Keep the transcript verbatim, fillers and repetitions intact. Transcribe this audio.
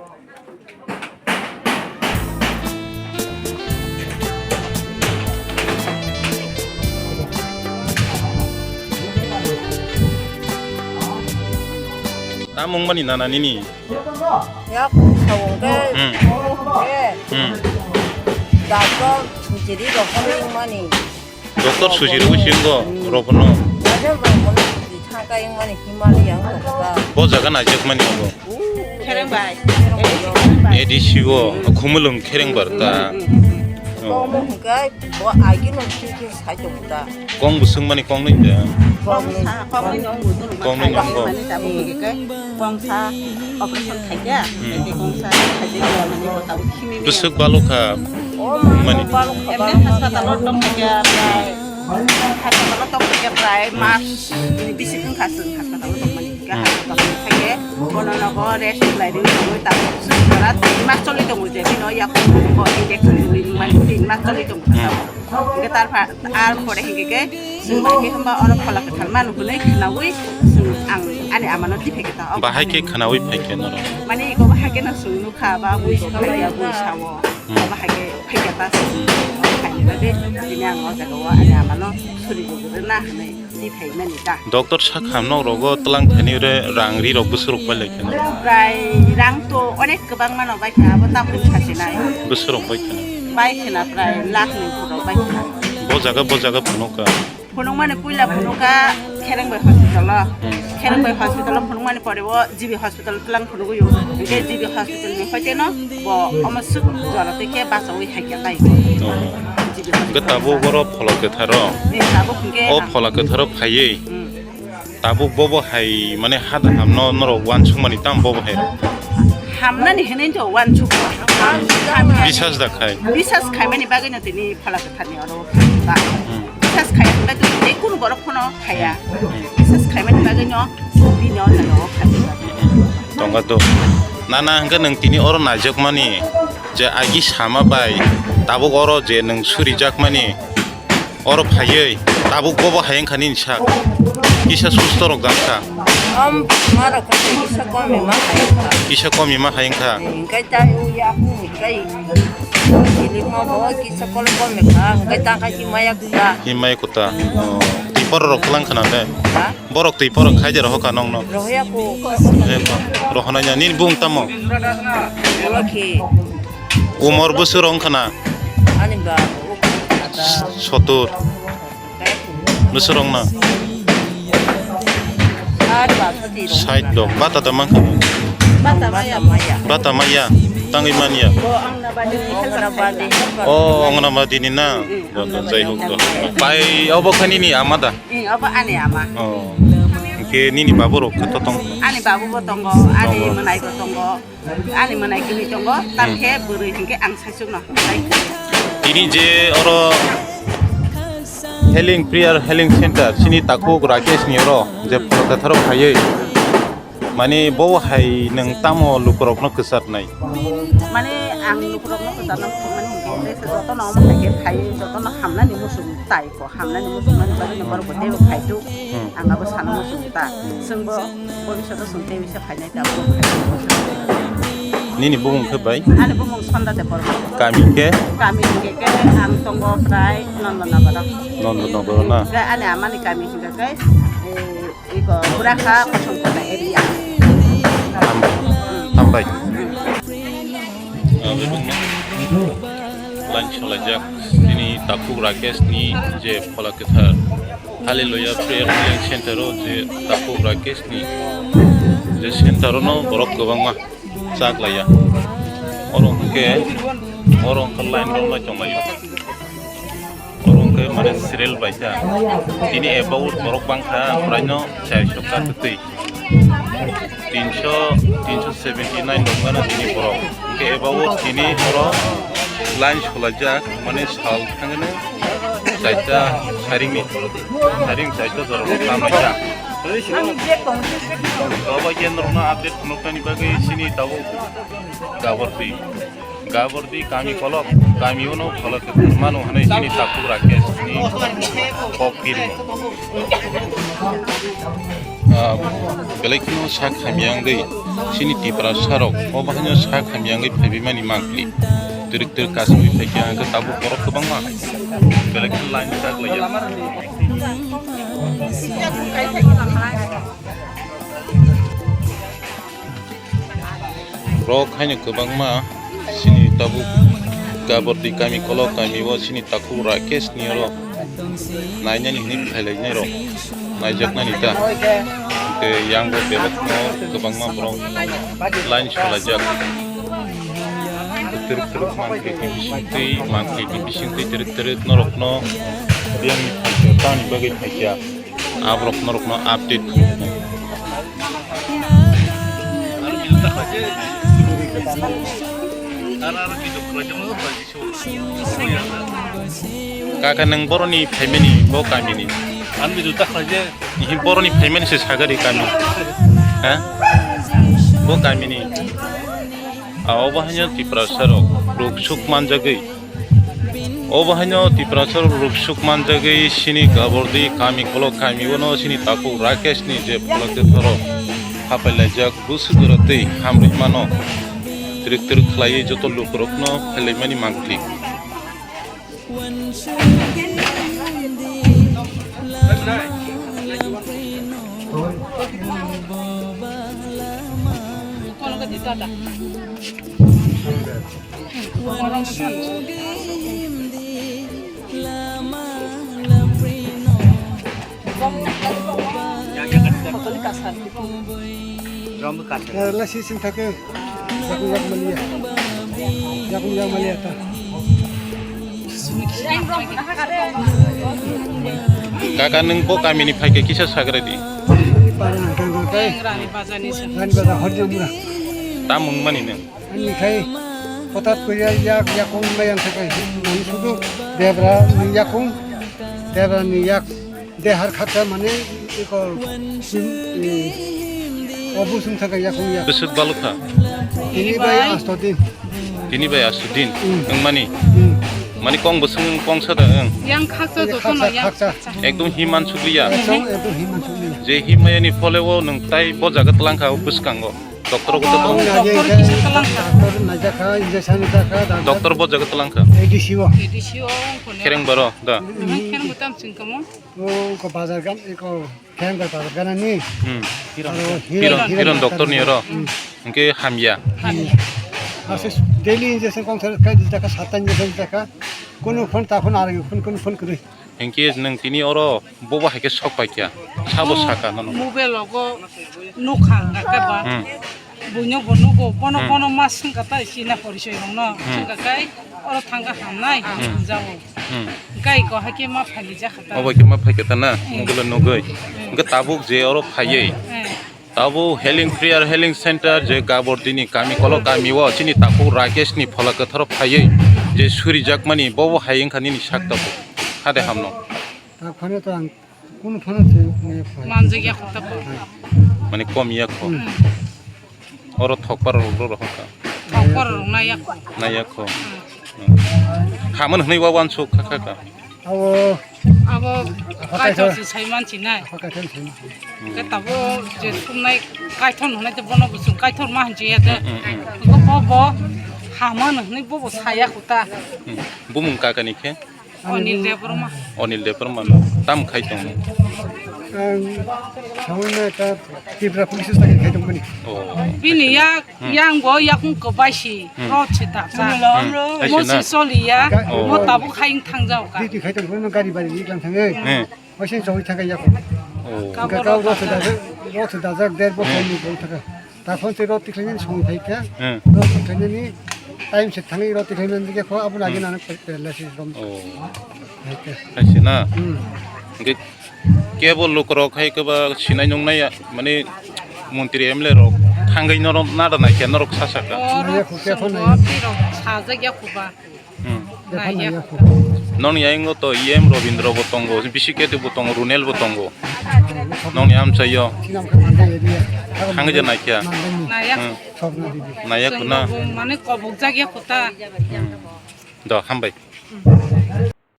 Tamung mani nana nini. Ya, sawung ke. Hmm. Eh. Hmm. Doctor sujiri rok mani. Doctor sujiri bo singo, hmm, robono. Doctor robono sujiri thangka yang mani Himalaya ang tongka. Bo jaga najak mani bo. Khereng bai. A D C o khumulung khereng bar ta. Hmm, hmm, hmm. Oh. Bo hingkai bo agi no sujiri sai tongka. Kong bwswk mani kong nwi da? Kong sa, kong nwi nong bo. Kong nwi nong bo. Mani tabuk hingke kong sa operation khaikya, hmm, kong sa khaikya mani bo tabuk khimi. Bwswk balukha mani. Emne hospital o tong khaikya prai, hospital o tong khaikya prai mas bisi wngkha chwng hospital o tong mani. Hingke hospital o khaikhe bono nogo rest khlai rwi tongwi tabuk chwng jora tin mas choli tongo je bino yakung ko injection rwi mani tin mas choli tongo. Hmm. Hingke tarpha, ar pore hingke ke, chwng bai khe hwnba oro phola kwthar manu hwnwi khwnaui, chwng ang ani amano tiphai khe ta. Bahai khe khwnaui phai khe norok? Mani iko bahai khe no chwng nukha, ba bui phai ya, bui sao. Hmm. Bahai khe phai khe ta chwng. Phaini bagwi tini ang o jaga o ani amano suri rwgwrwna hwnwi tiphai mani ta. Doctor sakha nok rogo tlang thani ure rang ri rok bwswk rok pai lai khe no? Prai rang to onek kwbang mano bai kha, abo tamni sasinai. Bwswk rok bai khe no? Bai khna prai lakh ni phunuk bai khna. Bo jaga, bo jaga phunuk ka? Phunuk mani puila phunuk ka Khereng bai hospital o. Hmm. Khereng bai hospital o phunuk mani pore o G B hospital tlang phunuk yo. Hingke G B hospital ni hoite no bo omo suk jora te khe bachaui hai khe tai. Oh. G B hospital. Hingke tabuk oro phola kwtharo. Ni tabuk hingke. O phola kwtharo phaiwi. Hmm. Tabuk bobo hai mane hada hamno norok uansukmani tamo bobo hai rok? Hamnani hinwi to uansuk. Bisas da khai? Bisas khaimani bagwi no tini phola kwtharni oro ba. Hmm. Bisas khai hwnba to tei kunu borok phano khaiya. Hmm. Bisas khaimani bagwi no bini o jaga o khai. Tonga do. Nana hwnkhe nwng tini oro naijakmani je agi sama bai tabuk oro je nwng surijakmani. Oro phaiwi tabuk bobo hai wngkha nini sak. Kisa susto rok jang kha. Om, marok kisa komi ma hai wngkha. Kisa komi ma hai wngkha. Hingkai ta u ya hu hingkai. Sili ma bo kisa kol komi kha, hingkai ta kha himaya kuta. Himaya kuta. Oh. Tipor rok klang khna de. Ha? Borok twi borok khai de rohor ka nong no. Rohya ko. Rohona nya nini bung tamo. Ola ki. Umor bwswk rong khna. Ani ba. Sotur. Bwswk rong na. Sait ba, sati rong. Sait dok. Bata da mang khna. Bata maya. Bata maya. Tangwi manya. Bo Anganabadi. Anganabadi. Oh, Anganabadi ni na. Bo to jai hok to. Pai obo khani ni ama da. Ing, obo ani ama. Oh. Hingke nini babu rok khe to tong? Ani babu bo tongo, ani mwnai bo tongo. Ani mwnai kini tongo, tamkhe bwrwi hingke ang saichukno. Tini je oro Healing Prayer Healing Center, chini takhuk Rakesh ni oro je phola kwtharo phaiwi. Mani bo hai nwng tamo lukurokno kwcharnai? Mani ang lukurokno kwcharno thangmani hwnkhe jotono omo hai khe phai, jotono hamnani muchung tai ko, hamnani muchung mani bagwi no borok bo teibo phai tuk, hmm, ang abo sana muchung ta. Hmm. Chwngbo bhobishoto chwng tei bisa phainai ta. Nini bumung khe bai? Ani bumung Sonda Debbarma. Kami khe? Kami hwnkhe khe ang tongo prai Nondonagoro. Nondonagoro na? Khe ani amani kami hwnkhe khe, eh, Iko Burakha Kosongkhana area. Hambai. Hambai. Line solaijak tini takhuk Rakesh ni je phola kwthar Hallelujah Prayer Healing Center o je takhuk Rakesh ni je center o no borok kwbangma chak laiya. Oro hwnkhe, oro hwnkhe line rok nai tong laio. Oro hwnkhe mane serial bai ta. Tini about borok bangkha, praino char sokha twtwi. Tinso, tinso seventy nine rok gana tini borok. Hwnkhe about tini oro line solaijak, mane sal thangno chaita saringni, saring chaita jorok tamo kha. Obo khe norokno update phunuknani bagwi chini tabuk Gabordi. Gabordi kami kolok, kami uno kolok mano hwnwi chini takhuk Rakesh ni kok kirimo. Ah, belai kheno sak hamya wngwi chini Tiprasa rok o bahaino sak hamya wngwi phaibai mani mangpli. Twrwk twrwk kasugwi phaikha, hwnkhe tabuk borok kwbangma belai kheno line chak laiya. Borok haino kwbangma chini tabuk Gabordi kami, Kolok kami o chini takhuk Rakesh ni oro nainani hinwi phailainai rok naijaknani ta. Tei yang bo belai kheno kwbangma borok line solaijak. Twrwk twrwk mangpli ni bisingtwi, mangpli ni bisingtwi twrwk twrwk norokno biyangni phaikha, tamni bagwi phaikha. Aborok norokno update. Kaka, nwng boroni phaimani bo kamini? Ani video ta khlai je. Ihi boroni phaimani se sagari kami. Ha? Bo kamini. A, obo haino Tiprasa rok ruk suk manjagwi. Obo haino Tiprasa rok ruk suk manjagwi chini Gabordi kami, Kolok kami, ono chini takhuk Rakesh ni je pholak tei thoro hapai laijak, busu jora tei hamrwi mano. Twrwk twrwk khlaiwi joto lukurokno phailaimani mangpli. Lasi sing thake, yakung yak maliya, yakung yak maliya ta. Kaka, nwng bo kamini phaikhe kisa sagra di. Parang tang kai. Rani Bajar ni sa. Rani Bajar hodi mura. Tam wng mani nwng? Ani khai kotat koya yak yakung mayan thakai. Ani sudu debra ni yakung, debra ni yak. Dehar khaksa mane iko, eh, obu sung thaka yakung ya. Bwswk balukha? Tini bai asto din. Tini bai asto din. Hmm. Wng mani? Hmm. Mani kong bwswk wng kong sada wng? Yang khaksa joto no yang khaksa. Ekdom himan sukliya. Ekdom, ekdom himan sukliya. Je himaya ni phole o nwng tai bo jaga twlang kha o bwskango. Doctor ko to. Doctor kisa twlang kha. Doctor naijak kha, injection rijak kha, doctor. Doctor bo jaga twlang kha. A D C o. A D C o. Kereng baro da. Kereng bo tam sing kamo. O ko bazar gan, eko Khenga bazar gana ni. Hmm. Aro Hiron, Hiron, Hiron Hiron doctor ni oro. Hmm. Hingke hamya. Hamya. Ase daily injection kong thar kai di taka, satan injection taka. Kono phone ta phone arang phone, kono phone kri. Hingke nwng tini oro bobo haike sok paikya. Sabo saka nono. Mobile logo nukha ka ba. Hmm. Buino bo nugo, bono, hmm, bono ma swngkha ta sina porisoi rokno. Hmm. Swngkha kai oro thangkha hamnai, hmm, hamjago. Hmm. Gai ko hake ma phali jakha ta. Obo ke ma phaikha ta na, hmm, mobile nugui. Hmm. Hingke tabuk je oro phaiye. Hmm. Tabuk healing prayer, healing center je Gabor dini kami kolo kami o chini takhuk Rakesh ni phola kwtharo phaiye je suri jakmani bobo hai wngkha nini sak tabuk. Hade hamno. Ta phano to ang Kunu phano se, eh, phai. Manjak ya kota ko. Mane kom ya ko. Hmm. Oro thokpar rok rok rok ka. Thokpar rok na ya ko. Na ya ko. Hmm. Hmm. Khaman hwnwi wa wansuk kha kha ka. Abo. Abo kaithor se sai manchi nai. Abo kaithor se. Hmm. Ke tabo je sumnai kaithor hwnai te bono busuk kaithor ma hanchi ya te. Hmm, hmm, hmm. Ko bo bo haman hwnwi bo bo saya kota. Hmm. Bumung kaka ni khe? Anil Debbarma. Anil Debbarma no tam khai tong? Ang sawi na ta Tripura police station khai tong mani. Oh. Bini yak, hmm, yang bo yakung ko bai si, hmm, rot si ta sa. Hmm. Mo si soli ya, oh, mo tabuk khai thang jao ka. Diti khai tong mani gari bari ni kan thang e. Hmm. Mo si sawi thang ya ko. Oh. Ka rot da, rot da jak der bo khai ni bo thang. Ta phone se rot tikhlainani song phaikha. Hmm. Rot tikhlainani time se thangwi rot tikhlainani dikhe kho, aboni age, hmm, nang paralysis rom. Oh. Phaikha. Hai se na? Hmm. Hingke kebo lukurok hai keba sinai nungnai ya, mane montri M L A rok thangwi norok nada naikhe norok sasaka. Naiya kho, kebo naiya. Sajak ya kho ba. Hmm. Naiya kho. Noni ayang o to E M Robindra bo tongo, bisi kete bo tongo, Runel bo tongo. Noni amchai yo. Sinam khe manjak area. Thangwi je naikha. Manjak ni. Naiya. Hmm. Sok na didi. Naiya kho na. Mane kobok jak ya kho ta. Hmm. Do, hambai.